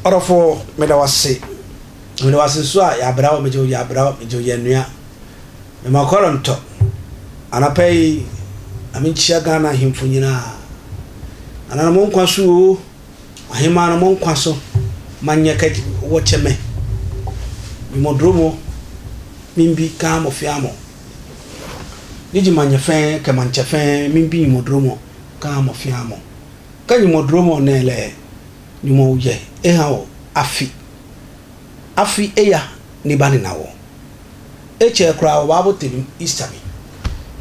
Ɔdɔfoɔ, meda wo ase. Meda wo ase nso a yɛabrɛ wo, megye wo yɛabrɛ wo, megye wo yɛnnua. Mema kɔrɔ ntɔ. Anapa yi, na menkyia Ghana ahemfo nyinaa. Nananom mo nkwa so oo, ahemaa no mo nkwa so, manyɛ ka wɔkyɛ me. Mimodoro mo, mimbi ka mo fia mo. Nigye manyɛ fɛn kɛ mankyɛ fɛn, mimbi nyimodoro mo ka mo fia mo. Ka nyimodoro mo nɛ lɛ nyimo yɛ eha o afi. Afi eya ni ba nina wɔ. Ekyɛ koraa wɔ baabo te Easter mi.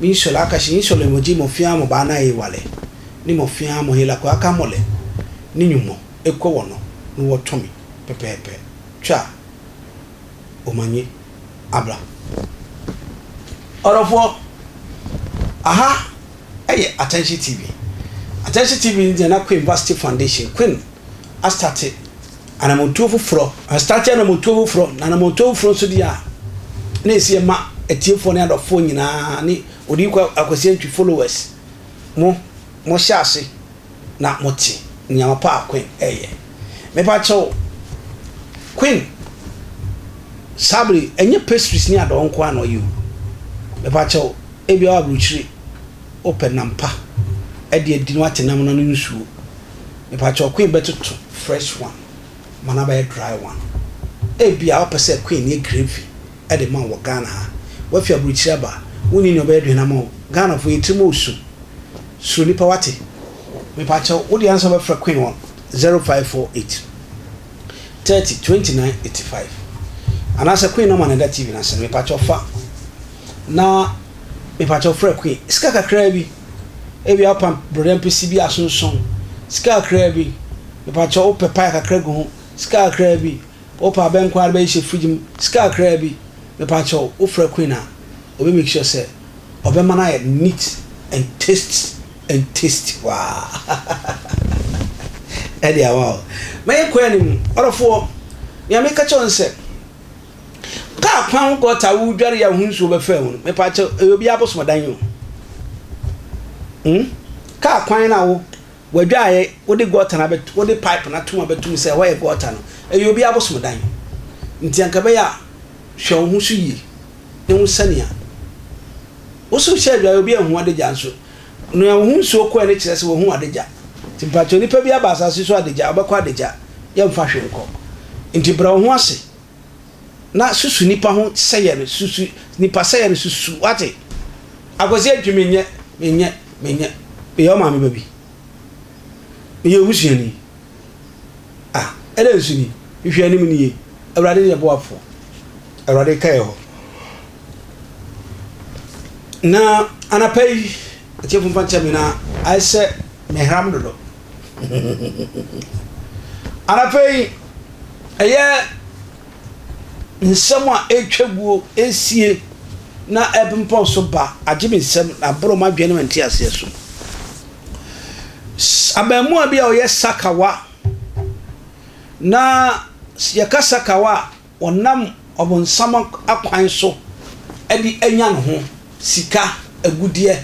Mi nsɔle akashi nsɔle mo ji mo fia mo ba na e wale ni mo fia mo hela ko aka mo le ni nyumo ekɔ wɔ no no wɔ tɔ mi pɛpɛɛpɛ twa omanyi abra. Ɔdɔfoɔ, aha yɛ Attention TV. Attention TV no gyina na Queen Vasti Foundation, Queen astate anammɔntuo foforɔ. Astate anammɔntuo foforɔ, na anammɔntuo foforɔ nso deɛ a, na ɛsi ɛma atiefoɔ ne adɔfoɔ nyinaa ne Odiyifoɔ Akwasi Antwi followers mo, mo hyɛ ase na mo te nneɛma pa a Queen ɛyɛ. Mepa kyɛw, Queen saa bere ɛnyɛ pastries ne adɔɔ nko ara na ɔyɛ o. Mepa kyɛw, ebia wɔ aburukyire wopɛ nam pa ɛde adi na wate nam no ano nsuo. Mepa kyɛw, Queen bɛtoto fresh one ma no abɛyɛ dry one. Ebia wopɛ sɛ Queen yɛ gravy de ma wo wɔ Ghana ha. Woafi aburukyire aba, wonni nea ɔbɛyɛ aduane ama wo. Ghanafoɔ yɛn tirim ɔɔsu. Suro nipa wate. Mepakyɛw, wo deɛ ansa wobɛfrɛ Queen wɔ 0548 30 29 85 anaasɛ Queen nɔma na ɛda TV no ase no, mepakyɛw fa na mepakyɛw frɛ Queen. Sika kakraa bi, ebia wopam borɔdeɛ mpesi bi asonson, sika kakraa bi, mepakyɛw wopɛ paya kakra gu ho, sika kakraa bi, Wopɛ abɛnkwan a wode bɛhyehyɛ fridge mu, sika kakraa bi, mepakyɛw wofrɛ Queen a, ɔbɛ make sure sɛ ɔbɛma no ayɛ neat and taste and tasty paa ɛde ama wo. Ma yɛnkɔ anim, ɔdɔfoɔ, nea meka kyerɛ wo ne sɛ, kaa kwan ho gɔta a wodware a wo ho nsuo bɛfaa mu no, mepakyɛw, ɛyɛ obi abosomadan o. Hmm? Kaa kwan no a wo W'adwaeɛ, wode gɔta no abɛto, wode pipe no atom abɛtom sɛ ɛhɔ yɛ gɔta no, ɛyɛ obi abosomdan. Nti anka ɛbɛyɛ a, hwɛ wo ho so yie na hu sɛnea wo so hyɛ adwaeɛ, obi anhu adagya nso. Nea wo ho nsuo kɔɛ no kyerɛ sɛ wahu adagya. Nti mpakyɛw nipa bi aba asase so adagya, ɔbɛkɔ adagya, yɛmfa hwee nkɔ. Nti brɛ wo ho ase na susu nipa ho sɛyɛ no, susu nipa sɛyɛ no, susu, wate? Akwasi Antwi menyɛ, menyɛ, menyɛ, meyɛ wo maame ba bi, meyɛ wo busuani, ah, ɛdɛ nso ni, hwehwɛ anim nie, Awurade ne yɛ boafoɔ, Awurade ka yɛ hɔ. Na anapa yi, atiefo mfa nkyɛ me na ayɛ sɛ mehram dodo. Anapa yi, ɛyɛ nsɛm a ɛretwa guo, ɛresie na ɛrepempɔn so ba, agye me nsam na aboro m'adwene ne me nteaseɛ so. Abaamua bi a ɔyɛ sakawa, na yɛka sakawa a, ɔnam ɔbonsam akwan so de anya ne ho sika, agudeɛ,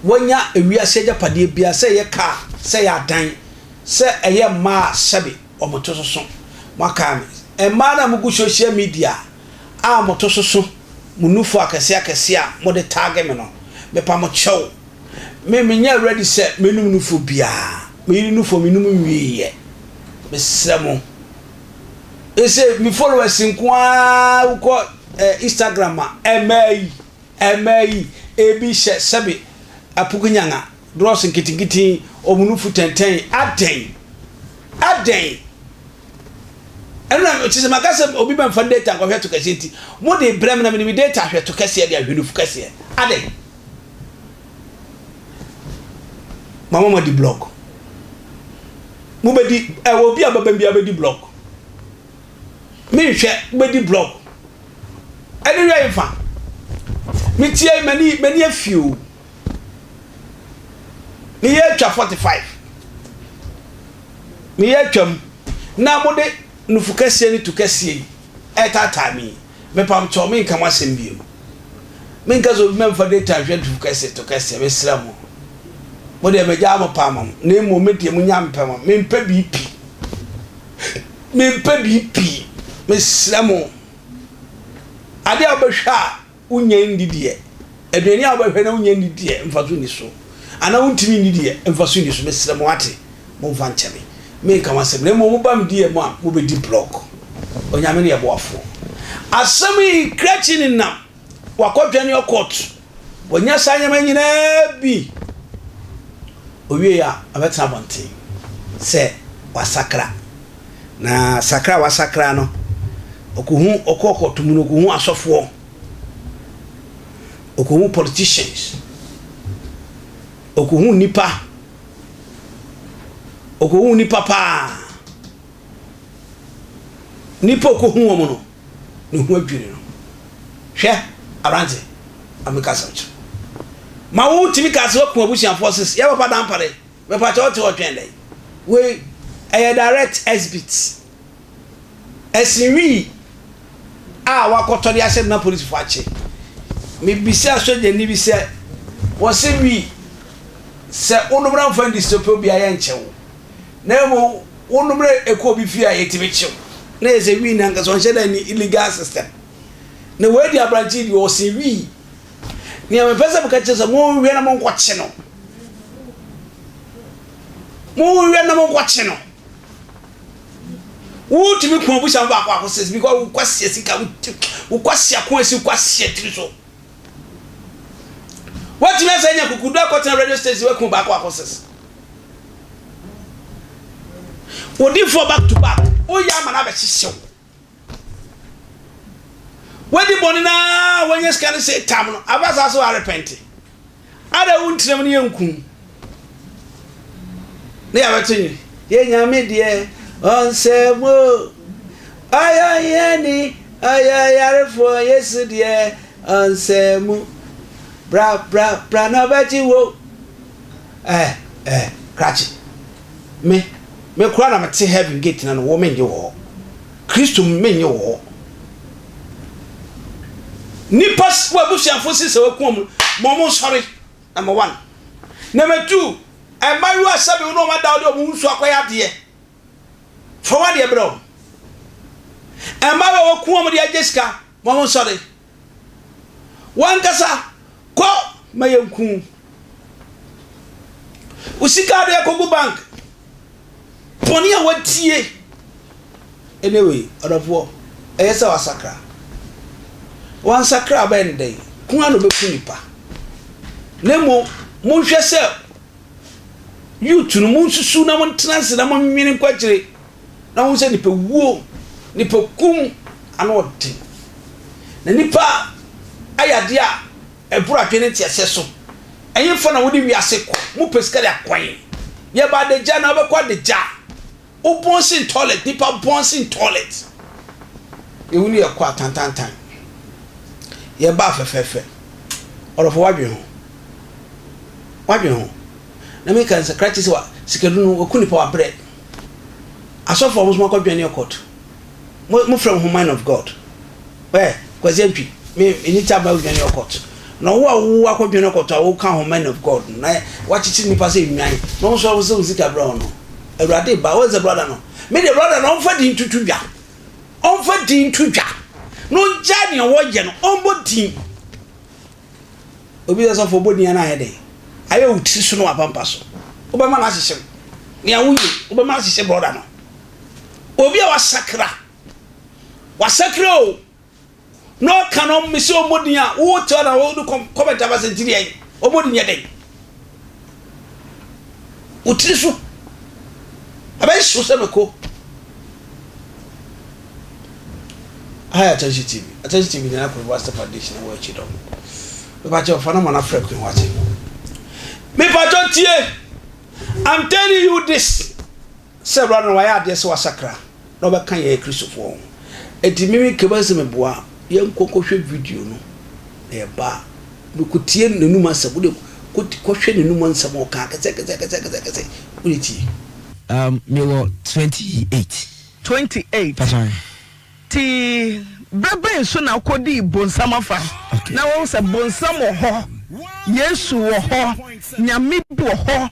wanya ewiase agyapadeɛ biara, sɛ ɛyɛ kaa, sɛ ɛyɛ adan, sɛ ɛyɛ mmaa a sɛbe wɔn to soso. Moakae me. Mmaa no a mogu social media a mo to soso, mo nufu akɛseɛ akɛseɛ a mode taage me no, mepa mo kyɛw. Me, menyɛ ready sɛ mɛnum nufoɔ biara. Me yere nufoɔ menum nwieeɛ. Mesrɛ mo. Ese me followers nko ara wokɔ eh, Instagram a, mmaa yi, mmaa yi, ebi hyɛ sɛbe apukunyanga, drɔs nketenkete, wɔn nufu tɛntɛn, adɛn? Adɛn? Ɛno na kyerɛ sɛ maka sɛ obi bɛmfa data nkɔhwɛ to kɛseɛ nti, mode brɛ me na mede me data ahwɛ to kɛseɛ de ahwɛ nufu kɛseɛ. Adɛn? Mama mo adi blog. Mobɛdi, ɛwɔ obi a bɛbɛn biara bɛdi blog. Menhwɛ, wobɛdi blog. Ɛne wia nfa. Metie m'ani m'ani afi o. Meyɛ atwa 45. Meyɛ atwam na mode nufu kɛseɛ ne tu kɛseɛ yi ɛtaataa me yi. Mepam kyɛw menka mo asɛm bio. Menka sɛ obi mɛmfa data nhwɛ nufu kɛse to kɛseɛ mesrɛ mo. Mo deɛ magyaa mo paa ma mo na mmom me deɛ monya mpɛ mo. Mempɛ BP. Mempɛ BP. Mesrɛ mo. Adeɛ a wobɛhwɛ a wonnya nni deɛ, aduane a wobɛhwɛ na wonnya nni deɛ, mfaso nni so. Anaa wontumi nni deɛ, mfaso nni so. Mesrɛ mo, wate? Momfa nkyɛ me. Menka mo asɛm, na mmom moba me DM a, mobɛdi block. Onyame ne yɛn boafoɔ. Asɛm yi, krakye nenam, wakɔ dwane ɔkɔt, wanya saa nneɛma nyinaa bi. Owiei a, ɔbɛtena abɔnten sɛ wasakra. Na sakra a wasakra no, ɔkɔhu, ɔkɔ kɔɔto mu no, ɔkɔhu asɔfoɔ, ɔkɔhu politicians, ɔkɔhu nnipa, ɔkɔhu nnipa paa. Nnipa a ɔkɔhu wɔn no, ne ho adwiri no. Hwɛ, aberante, ma menka asɛm nkyerɛ wo. Ma wo tumi kaa sɛ woaku abusuafoɔ sese, yɛ papa dampare. Mepakyɛ wote hɔ twɛn dɛn? Wei ɛyɛ direct exbit. Ɛsen wii a wakɔtɔ de ahyɛ no na polisifo akye. Mebisaa sogyani bi sɛ wɔse wii sɛ wonom na womfa ndi stop obi a yɛnkyɛ wo na mmom wonom na ɛkɔ obi fie a yɛtumi kye wo. Na yɛ sɛ wii no ankasa ɔnhyɛ da nni illegal system. Na wei deɛ aberante yi deɛ ɔsen wii. Nea mepɛ sɛ meka kyerɛ sɛ monhwɛ na monkɔkye no. Monhwɛ na monkɔkye no. Wotumi ko abusa baako baako sɛ because wokwasia sika wokwasia ko asi wokwasia tiri so. Watumi asɛ nya kukudu akɔtena radio station waku baako baako sɛ. Wodifoɔ back to back woyɛ ama no abɛhyehye wo. Wadi bɔne no ara a wanya sika no sɛ tam no aba saa so arepɛnte. Ada wo ntenam no yɛ nku. Ne yɛabɛto nwene. Yɛ nyame deɛ ɔnsɛ mo. Ɔyɛ ɔhiani, ɔyɛ ɔyarefoɔ, Yesu deɛ ɔnsɛ mu. Bra bra bra na ɔbɛgye wo. Eh eh krakye. Me, me koraa na mete heaven gate no ano, wo mennye wo hɔ. Kristo mu mennye wo hɔ. Nnipa, w'abusuafo se sɛ waku wɔn no, ma wɔn nsɔre. Number one. Number two, mmaayewa a sɛbe wo ne wɔn ada wode wɔn nsu akɔyɛ adeɛ. Fa w'adeɛ brɛ wɔn. Mmaayewa a waku wɔn de agye sika, ma wɔn nsɔre. W'ankasa kɔ ma yɛnku wo. Wo sika a wode akɔgu bank, bɔne a woadie. Anyway, ɔdɔfoɔ, ɛyɛ sɛ wasakra. Wansakra a bɛyɛ no dɛn? Ku ara na ɔbɛku nipa. Na mmom, monhwɛ sɛ youth no, monsusu na montena ase na monwene nkɔ akyire. na wohu sɛ nipa wuo, nipa kum ano ɔden. Na nipa ayɛ adeɛ a ɛboro adwene ne nteaseɛ so. Ɛhefa na wode wiase kɔ? Mopɛ sika de akwan. Yɛba adagya na wobɛkɔ adagya. Wo bɔn sen toilet, nipa bɔn sen toilet. Yɛwu no yɛkɔ atantantan. Yɛba fɛfɛɛfɛ. Ɔdɔfo wadwen ho. Wadwen ho. Na meka sɛ krakye sɛ wa sikadu no waku nipa wabrɛ. Asɔfo a wɔn akɔ dwɛn court. Mo mo frɛ mo ho man of God. Ɛ Kwasi Antwi me me ni time dwɛn court. Na wo a wo akɔ dwɛn court a wo ka ho man of God na wakyekyere nipa sɛ nwan na wɔn nso sɛ wɔn sika brɛ wɔn no. Awurade ba wɔn sɛ brother no. Me de brother no ɔmfa din tutu dwa. Ɔmfa din to dwa. Na ɔngya nea wɔyɛ no ɔmbɔ din. Obi sɛ sɔfo bɔ din no ayɛ dɛn? Ayɛ wo tiri so ne w'apampa so. Wobɛma no ahyehye wo. Nea woyɛ, wobɛma no ahyehye brɔda no. Obi a wasakra, wasakra o, na ɔka no mese ɔmmɔ din a, wote hɔ na wode comment aba sɛ nti deɛn? Ɔmmɔ din yɛ dɛn? Wo tiri so. Ɛbɛhyew sɛ mako. Hi Attention TV. Attention TV nyina kɔ Wasta Foundation wɔ akyi dɔm. Mepakyɛ fa no ma no afrɛ Queen wate. Mepakyɛ tie. I'm telling you this. Sɛ Awurade no wayɛ adeɛ sɛ wasakra na ɔbɛka yɛn Kristofoɔ ho. Enti me me keba sɛ meboa yɛnkɔ kɔhwɛ video no na yɛba a mekɔtie n'anum asɛm wode kɔhwɛ n'anum nsɛm ɔka kɛsɛ kɛsɛ kɛsɛ kɛsɛ kɛsɛ wode tie. Mewɔ 28. 28. Pastor. Ti berɛ bɛn so na wokɔdii bonsam afa na woahu sɛ bonsam wɔ hɔ, Yesu wɔ hɔ, Nyame bi wɔ hɔ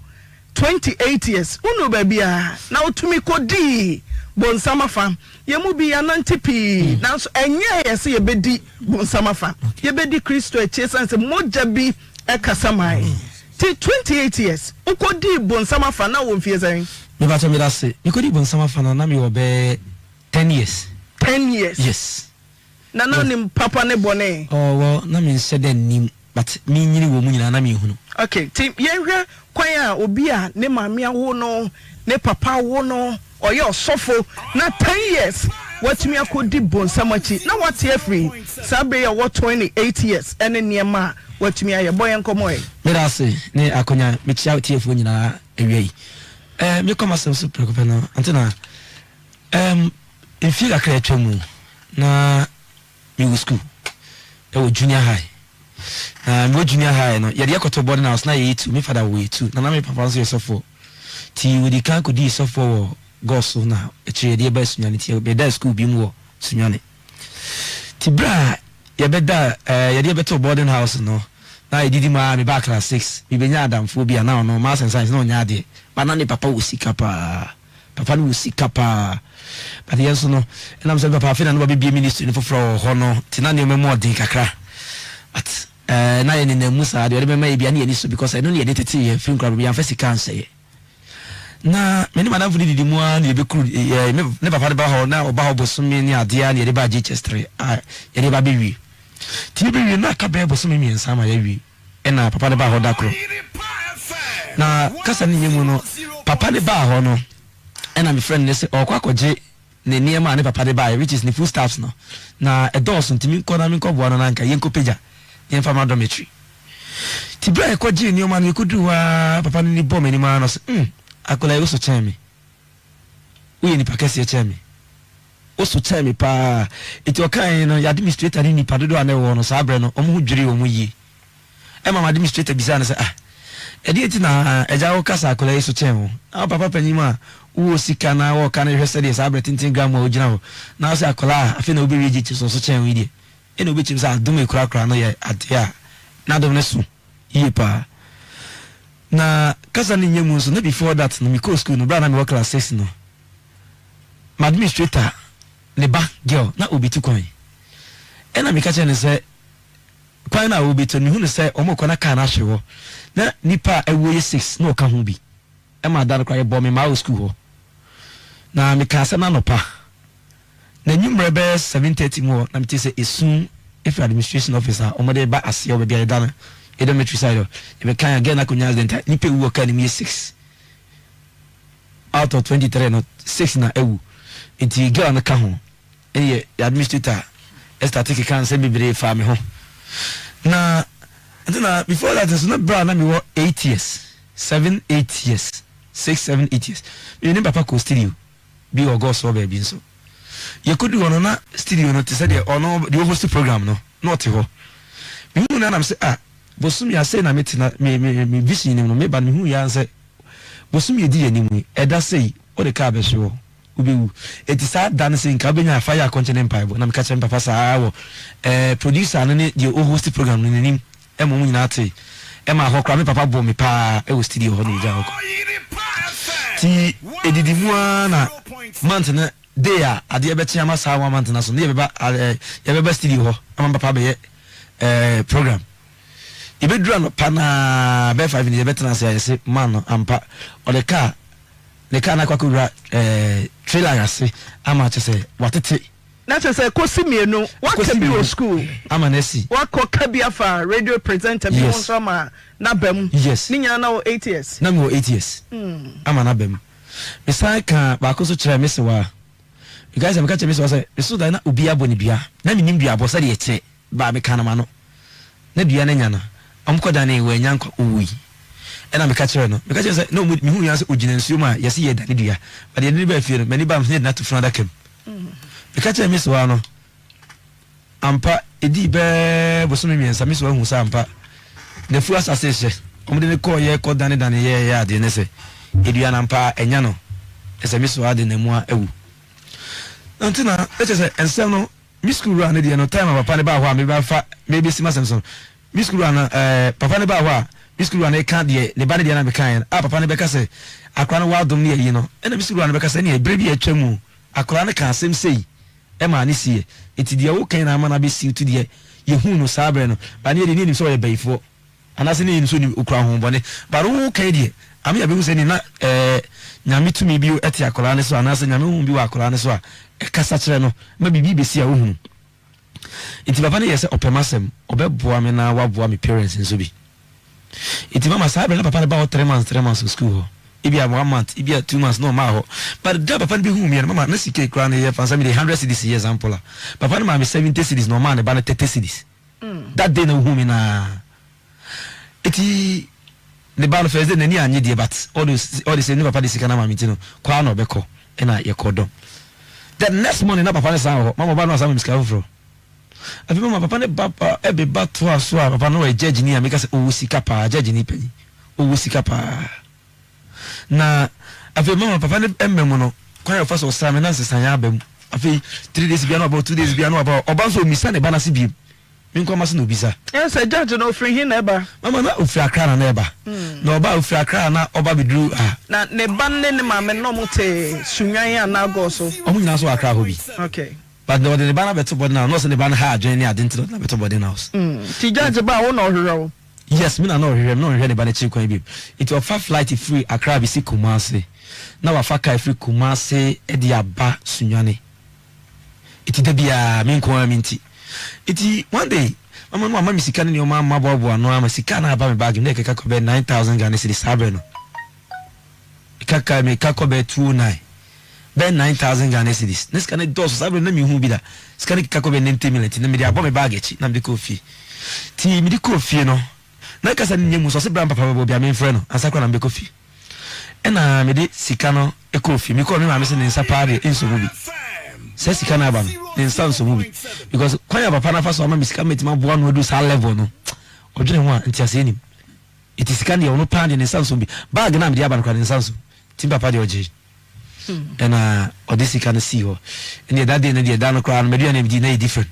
28 years wonuu baabiara na wotumi kɔdii. bonsam afa. Yɛn mu bi yɛanante pii, nanso ɛnyɛɛ yɛn sɛ yɛbɛdi bonsam afa. Yɛbɛdi Kristo akyi ɛsiane sɛ mogya bi kasa maa yɛn. Nti 28 years, wokɔdii bonsam afa na wowɔ mfie sɛn? Mepakyɛ medase, mekɔdii bonsam afa no na mewɔ bɛyɛ 10 years. 10 years? Yes. Na na wonim papa ne bɔne? Oh well, na menhyɛ da nnim but me nyini wɔ mu nyinaa na menhunu. Ok, nti yɛnhwɛ kwan a obi a ne maame awo no, ne papa awo no, ɔyɛ ɔsɔfo na ten years watumi akɔdi bonsam akyi na wate afiri saa berɛ yi a ɔwɔ 28 years ɛne nneɛma a watumi ayɛ. Bɔ yɛn nkɔmmɔ ɛ. Meda ase ne akonya, mekyia atiefoɔ nyinaa awia yi. Eh, mekɔ m'asɛm so prɛko pɛ no, ante na Erm mfie kakra a atwa mu na mewɔ school ɛwɔ junior high na mewɔ junior high no yɛde yɛkɔtɔ boarding house na yɛyɛ tu me father wɔ yɛ tu na na me papa nso yɛ sɔfoɔ ti wɔdi kan kɔdii sɔfoɔ wɔ gɔso na akyire yɛde yɛba sunyane ti yɛda school bi mu wɔ sunyane ti berɛ a yɛbɛda ɛɛ yɛde yɛbɛtɔ boarding house no na yɛdidi mu a mebaa class six mebɛnya adamfoɔ bi a na ɔno maths and science na ɔnyɛ adeɛ ba na ne papa wɔ sika paa. Papa no wɔ sika paa but yɛn nso no ɛnam sɛ me papa afei na ne wabɛbie ministry no foforɔ wɔ hɔ no nti na nneɛma mu ɔden kakra but eh, na yɛ nenam mu saa deɛ ɔde bɛma yɛ bia ne yɛni so because ɛno ne yɛde tete yɛn firi nkora baabi yɛamfa sika anhyɛ yɛ na me ne madamfo no didi mu ara na yɛbɛkuru yɛ ne papa de ba hɔ na ɔba hɔ bosome ne adeɛ a na yɛde ba JHS 3 a yɛde ba bɛwie nti yɛbɛwie na aka bɛyɛ bosome mmiɛnsa ama yɛawie Ɛna papa no baa hɔ da koro. Na kasa no nyɛ mu no, papa no baa hɔ no, ɛna me frɛ no sɛ ɔrekɔ akɔgye ne nneɛma a ne papa de baeɛ, which is ne food stuffs no. Na ɛdɔɔso nti menkɔ na menkɔboa no na anka yɛnkɔpagya na yɛmfa ma dormitory. Nti berɛ a yɛkɔgyee nneɛma no, yɛkɔduru hɔ ara, papa no ni bɔɔ m'anim ara na ɔse, mm, akwadaa yi woso kyɛn me. Woyɛ nipa kɛseɛ kyɛn me. Woso kyɛn me paa. Enti ɔkaeɛ no, yɛn administrator ne nnipa dodoɔ a na ɛwɔ hɔ no, saa berɛ no, wɔn ho dwirii wɔn yie. Ɛma m'administrator bisaa no sɛ, Ah, ɛdeɛn nti na agya woka sɛ akwadaa yi so kyɛn wo? Na wo papa panin mu a wowɔ sika na wɔka no hwɛ sɛdeɛ saa berɛ tenten gram a wogyina hɔ na wo sɛ akwadaa a afei na wobɛwie gyekye so ɔso kyɛn wo yi deɛ, ɛnna wobɛkyim sɛ adom a ɛkurakura no yɛ adeɛ a n'adom no so yie paa. Na kasa no nyɛ mu nso, na before that no, mekɔɔ school no, berɛ a na mewɔ class six no, m'administrator ne ba girl na ɔbɛtu kwan. Ɛna meka kyerɛ no sɛ kwan no a wɔbɛtu no, mehu no sɛ wɔrekɔ na kaa no ahwe hɔ. Na nipa a ɛwuo yɛ six na ɔka ho bi. Ɛma da no koraa yɛbɔɔ me mmaa wɔ school hɔ. Na meka asɛm no anɔpa. Na anwummerɛ bɛyɛ 7:30 mu hɔ na mete sɛ esu firi administration office a wɔde ba aseɛ wɔ baabi a yɛda no, yɛ dormitory side hɔ. Yɛbɛkan a girl no akɔnya accident a nipa ɛwu wɔ kaa no mu yɛ six. Out of 23 no, six na awu. Nti girl no ka ho. Ɛne yɛ administrator ɛstate keka nsɛm bebree faa me ho. Na nti na before that nso na berɛ a na mewɔ 8 years, 7, 8 years, 6, 7, 8 years. Me ne papa kɔ studio bi wɔ Gɔs hɔ baabi nso. Yɛkɔduu hɔ no na studio no te sɛ deɛ ɔno deɛ ɔhost program no na ɔte hɔ. Mehuu no a na mesɛ ah bosome a sei na mete na me me me vision nim no meba no mehuu yɛ ara sɛ bosome edi yɛn anim yi ɛda sei wode kaa bɛhye hɔ wobɛwu eti saa da no sɛ nka wobɛnya afa yɛ akɔnkyɛ ne mpaebɔ na meka kyerɛ me papa saa wɔ ɛɛ producer no ne deɛ ɔhost program no n'anim ɛma wɔn nyinaa tee ɛma hɔ koraa me papa bɔ me paa ɛwɔ studio hɔ na yɛgya hɔ kɔ ti edidi mu ara na month no day a adeɛ bɛkye ama saa one month na so ne yɛbɛba ɛɛ yɛbɛba studio hɔ ama me papa abɛyɛ ɛɛ program yɛbɛduru anɔpa naa bɛyɛ 5 ne yɛbɛtena ase a yɛse man no ampa ɔde kaa ne kaa no akɔ akɔwura ɛɛ trailer ase ama kyɛ sɛ watete. Na kyerɛ sɛ kosi mienu waka bi wɔ school ama no asi. Wakɔ ka bi afa radio presenter bi ho nso ama n'aba mu. Yes. Ne nyinaa na wɔ 8 years. Na mewɔ 8 years ama n'aba mu. Mesan ka baako nso kyerɛ me sewa. Mekae sɛ meka kyerɛ me sewa sɛ meso dae na obi abɔ ne dua. Na menim duabɔ sɛdeɛ ɛteɛ baa meka no m'ano. Na dua no anya no. Wɔkɔdanee wannya nkwa owui. Ɛna meka kyerɛɛ no. Meka kyerɛɛ no sɛ na ɔmu mehuu ya sɛ ogyina nsuo mu a yɛse yɛredane dua. But yɛde no baa fie no m'ani baa me so na yɛde no ato funu adaka mu. Meka kyerɛɛ me sewa no, ampa, edii bɛɛ bosome 3, me sewa huu sɛ ampa, n'afuo asase rehyɛ. Wɔde no kɔeɛ kɔdanedane yɛɛ adeɛ ne sɛ, dua no ampa anya no, ɛsɛ me sewa de n'amua awu. Nti na, ɛkyɛ sɛ nsɛm no, me sukuu wura no deɛ no, time a papa no baa hɔ a mebɛfa, mebɛsi m'asɛm so no, me sukuu wura no, ɛɛ, papa no baa hɔ a, me sukuu wura no reka deɛ ne ba no deɛ na mekaeɛ no, a papa no bɛka sɛ, akora no wɔ adom ne ayi no, ɛna me sukuu wura no bɛka sɛ, ɛneɛ berɛ bi a atwa mu. Akwadaa no kaa asɛm sei maa no siiɛ. Enti deɛ woka yi na ama no abɛsi to deɛ yɛhuu no saa berɛ no. But ne yɛdeɛ ne yɛnim sɛ ɔyɛ bayifoɔ anaasɛ ne yɛnim sɛ ɔnim ɔkura honhommɔne. But woka yi deɛ ama yɛabɛhu sɛ ne na ɛɛ Nyame tumi bi te akwadaa no so anaasɛ Nyame honhom bi wɔ akwadaa no so a ɛkasa kyerɛ no ma biribi bɛsi a ɔhunu. Nti papa no yɛɛ sɛ ɔpɛ m'asɛm, ɔbɛboa me na waboa me parents nso bi. Nti mama saa berɛ na papa no ba hɔ 3 months 3 months wɔ school hɔ. Ebia 1 month, ebia 2 months na ɔmaa hɔ. But da papa no bɛhuu meɛ no, mama na sika yi koraa no yɛ fa sɛ mede 100 cedis yɛ example a, papa no maa me 70 cedis na ɔmaa ne ba no 30 cedis. That day na ohuu me naa. Eti ne ba no first day n'ani annye deɛ but all the all the same ne papa de sika no ama me nti no kɔ ara na ɔbɛkɔ ɛna yɛkɔ dɔm. The next morning na papa no san wɔ hɔ, mama ɔba no asan ma me sika foforɔ. Afei mama papa no ba ɛbe ba toa so a papa no ɔyɛ judge ni a meka sɛ ɔwɔ sika paa, judge ni panyin, ɔwɔ sika paa. Na afei mama papa no mma mu no kwan a ɔfa so ɔsra me na nsesaeɛ aba mu. Afei 3 days bia na waba, 2 days bia na waba, ɔba nso ɔmmisa ne ba no ase biem. Me nko ara m'ase na ɔbisa. Ɛn sɛ judge no ɔfiri he na ɛba? Mama na ɔfiri Accra na na ɛba. Na ɔba a ɔfiri Accra na ɔba bɛduru ha. Na ne ba no ne ne maame no na ɔmo te Sunyani anaa Gɔɔ so? Ɔmo nyinaa nso wɔ Accra hɔ bi. Okay. But na ɔde ne ba no abɛto boarding house, na ɔse ne ba no ha adwene ne ade nti na ɔde no abɛto boarding house. Nti judge ba a wo na ɔhwehwɛ wo? Yes, me na na ɔhwehwɛ me, na ɔnhwehwɛ ne ba no akyiri kwan bio. Nti ɔfa flight firi Accra bɛsi Kumasi, na wafa car firi Kumasi de aba Sunyani. Nti da biara me nko ara me nti. Nti one day, mama no wama me sika ne nneɛma ama aboaboa ano ama sika no aba me bag mu na ɛkeka kɔ bɛyɛ 9,000 Ghana cedis saa berɛ no. Ɛkaka meka kɔ bɛyɛ 209, bɛyɛ 9,000 Ghana cedis. Na sika no dɔɔso saa berɛ no na menhu bi da. Sika no keka kɔ bɛyɛ 90 million nti na mede abɔ me bag akyi na mede kɔɔ fie. Nti mede kɔɔ fie no, na kasa no nyɛ mu so ɔse bra me papa bɛbɔ bia memfrɛ no ansa koraa na mebɛkɔ fie. Ɛna mede sika no kɔɔ fie. Mekɔɔ me maame se ne nsa paa deɛ ɛnsɔ mu bi. Saa sika no aba no, ne nsa nsɔ mu bi. Because kwan a papa no afa so ama me sika mɛtumi aboa no adu saa level no, ɔdwene ho a nteaseɛ nim. Nti sika no deɛ ɔno paa deɛ ne nsa nsɔ mu bi. Bag no a mede aba no koraa ne nsa nsɔ mu. Nti me papa deɛ ɔgyee. Ɛna ɔde sika no sii hɔ. Ɛnneɛ that day no deɛ da no koraa no m'aduane a medi na ɛyɛ different.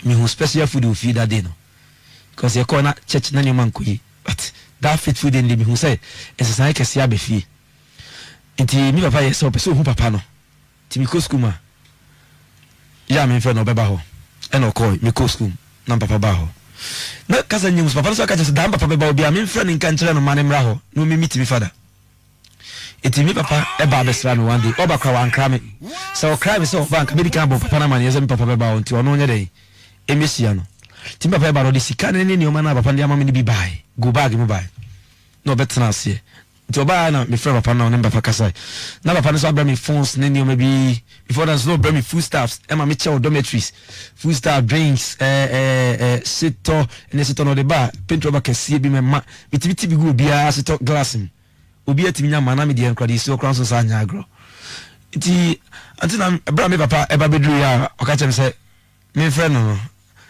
Mehu special food wɔ fie that day no. Because yɛkɔɔ na church na nneɛma nkɔ yie. But that fateful day no deɛ mehu sɛ nsesaeɛ kɛseɛ aba fie. Nti me papa yɛ sɛ ɔpɛ sɛ ɔhu papa no. Nti mekɔ sukuu mu a, yɛ a memfrɛ no ɔbɛba hɔ. Ɛna ɔkɔɔe, mekɔɔ sukuu mu na me papa baa hɔ. Na kasa nyɛ mu so papa no nso aka kyerɛ sɛ daa me papa bɛba hɔ biara memfrɛ no nka nkyerɛ no ma no mmra hɔ na ɔmmɛmiti me fada. Enti me papa baa bɛsraa me one day, ɔba koraa wankra me. Sɛ ɔkraa me sɛ ɔba a nka mɛdi kan abɔ papa no amaneɛ sɛ me papa bɛba hɔ nti ɔno nyɛ dɛn mmɛhyia no. Nti me papa ɛba no ɔde sika no ne nneɛma no a papa no de ama me no bi baeɛ, guu bag mu baeɛ na ɔbɛtena aseɛ. Nti ɔbaeɛ na mefrɛɛ papa no na ɔne me papa kasae. Na papa no nso abrɛ me phones ne nneɛma bi. Before that nso na ɔbrɛ me food stuffs ɛma mekyɛ wɔ dormitories. Food stuff, drinks, ɛɛ ɛɛ ɛɛ setɔ, ɛnɛ setɔ no ɔde ba a paint rubber kɛseɛ bi mɛma. Metumi ti bi gu obiara setɔ glass mu. Obiara tumi nya ma na me deɛ nkora deɛ esi hɔ koraa nso saa nyɛ agorɔ. Nti ante na ɛberɛ a me papa ɛba bɛduru yɛ a ɔka kyerɛ me sɛ memfrɛ no no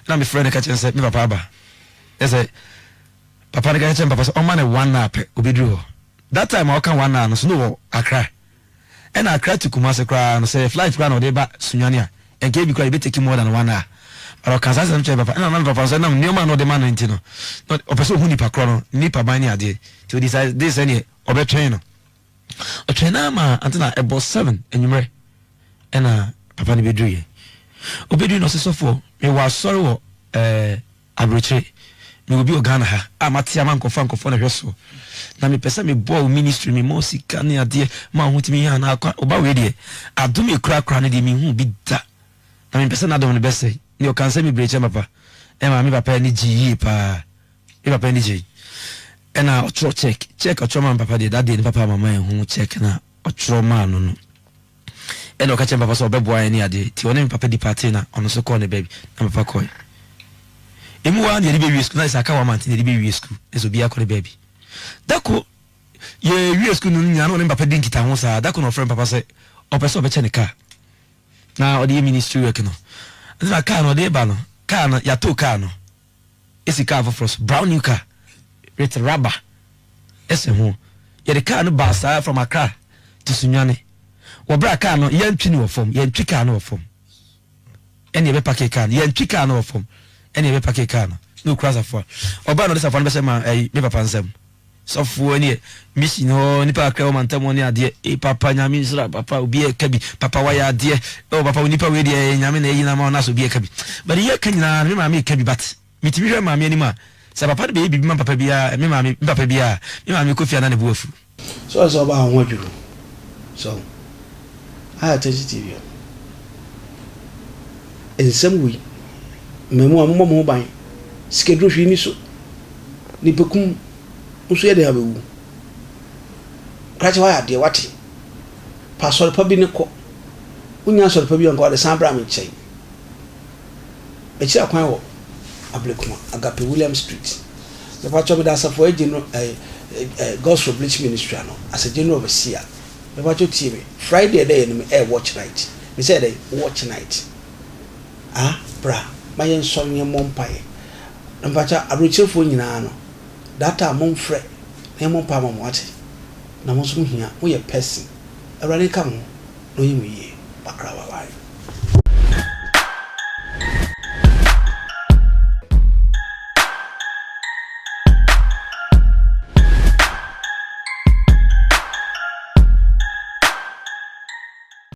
na mefrɛ no ka kyerɛ no sɛ me papa aba. Yɛ sɛ papa no ka kyerɛ me papa sɛ ɔma no 1 hour pɛ obɛduru hɔ. That time a ɔka 1 hour no so no wɔ Accra. Ɛna Accra to Kumasi koraa no sɛ flight koraa na ɔde ba Sunyani a ɛnka ebi koraa ebe take more than 1 hour. But ɔka saa asɛm kyerɛ papa ɛna na me papa nso ɛnam nneɛma a na ɔde ma no nti no na ɔpɛ sɛ ohu nipa korɔ no nipa ban ne adeɛ nti ɔde saa de sɛ neɛ ɔbɛtwɛn no. Ɔtwɛn no ama ante na ɛbɔ 7 anwummerɛ ɛna papa no bɛduru yɛ. Ɔbɛduru na ɔsɛ sɔfoɔ mewɔ asɔre wɔ ɛɛ Aburokyire, mewɔ bi wɔ Ghana ha a mate ama nkurɔfoɔ a nkurɔfoɔ na ɛhwɛ soɔ. Na mepɛ sɛ meboa wo ministry, mema wo sika ne adeɛ ma wo ho tumi yɛ anaa kwa. Ɔba wei deɛ, adom ekura koraa no deɛ menhuu bi da. Na mempɛ sɛ n'adom no bɛsɛe. Ne ɔka nsɛm bebree kyerɛ papa. Ɛma me papa ani gyee yie paa. Me papa ani gyee. Ɛna ɔtwerɛ check. Check ɔtwerɛ maa me papa deɛ, that day ne papa ama manhu check no a ɔtwerɛ maa no no. Ɛna ɔka kyerɛ me papa sɛ ɔbɛboa yɛn ne adeɛ nti ɔne me papa di partee na ɔno nso kɔɔ ne baabi na me papa kɔe. Emu hɔ ara na yɛde bɛwie sukuu na sɛ aka one month na yɛde bɛwie sukuu na sɛ obiara kɔ ne baabi. Da ko yɛwie sukuu no nyinaa na ɔne me papa di nkitaho saa. Da ko na ɔfrɛ me papa sɛ ɔpɛ sɛ ɔbɛkyɛ ne kaa na ɔde yɛ ministry work no. Nti na kaa no ɔde ba no, kaa no yɛatoo kaa no esi kaa foforɔ so, brown new car with rubber ɛsɛ ho. Yɛde kaa no baa saa from Accra to Sunyani. Wɔ berɛ a kaa no yɛntwi no wɔ fam, yɛntwi kaa no wɔ fam. Ɛne yɛbɛpake kaa no, yɛntwi kaa no wɔ fam. Ɛne yɛbɛpake kaa no. Na okura safoa. Ɔbaa na ɔde safoa no bɛhyɛ ma ɛyi me papa nsam. Sɔfoɔ ɛneɛ mission hɔ nipa kakra wɔ mantam hɔ ne adeɛ ee papa nyame nhyira papa obi ɛka bi papa wayɛ adeɛ oh papa onipa wei deɛ ɛyɛ nyame na ayi no ama wo na sɛ obi ɛka bi but yɛ ka nyinaa no me maame ɛka bi but metumi hwɛ maame anim a sɛ papa no bɛyɛ biribi ma papa biara me maame me papa biara me maame kɔ fie a na ne bo afu. So ɔsɛ ɔba ho adwiri wo so ayɛ attention TV a nsɛm wei mmamu a mommɔ mo ho ban sikaduro hwee ni so nipakum nso yɛ dɛn abɛwu krakye wayɛ adeɛ wate pa asɔre pa bi ne kɔ wonya asɔre pa bi anka wɔde san bra me nkyɛn Mekyerɛ kwan wɔ Ablekuma, Agape William Street. Mepakyɛw meda asafo a ɛyɛ eh, eh, God's for Bleach Ministry ano as a general overseer. Mepakyɛw tie me. Friday a ɛda yɛn anim ɛyɛ watch night. Me sɛ ɛdɛn? Watch night. Ah, bra ma yɛn nsɔre na yɛmmɔ mpaeɛ. Na mepakyɛw aburokyerɛfoɔ nyinaa no, that time momfrɛ na yɛmmɔ mpaeɛ ma mo wate. Na mo nso mo hia, moyɛ person. Awurade nka mo ho na ɔnyɛ mo yie. Bakra bye bye.